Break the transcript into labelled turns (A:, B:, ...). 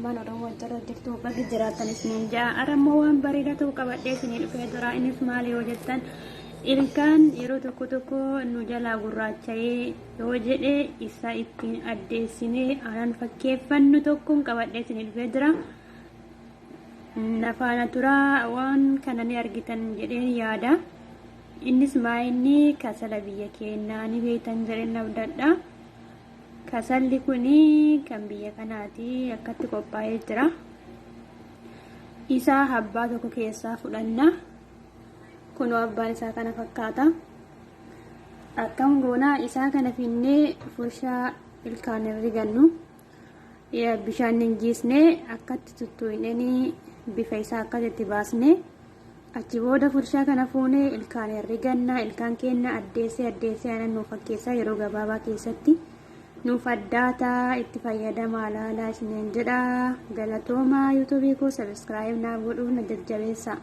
A: Ilmaan Oromoo jala jirtu bakki jiraattan isiniin ja'a. Har'a immoo waan bareedaa ta'u qabadhee isinii dhufee jira. Innis maali yoo jettan, ilkaan yeroo tokko tokko nu jalaa gurraacha'ee yoo jedhe isa ittiin addeessinee aanan fakkeeffannu tokkoon qabadhee isinii dhufee jira. Na faana turaa, waan kana ni argitan jedheen yaada. Innis maa inni kasala biyya keenyaa ni beektan jedheen abdadha. Kasalli kun kan biyya kanaati, akkatti qophaa'ee jira. Isaa abbaa tokko keessaa fudhanna. Kunoo abbaan isaa kana fakkaata. Akkam goonaa? Isaa kana finnee furshaa ilkaan hin rigannu. Bishaan hin jiisnee akkatti tuttuqnee bifa isaa akkasitti baasnee, achi booda furshaa kana fuunee ilkaan hin riganna. Ilkaan keenya addeessee addeessee aanan nuuf fakkeessaa, yeroo gabaabaa keessatti nuuf addaataa. Itti fayyadamaa, laalaa isiniin jedha. Galatoomaa. YouTubeii koo subscribe naaf godhuuf na jajjabeessa.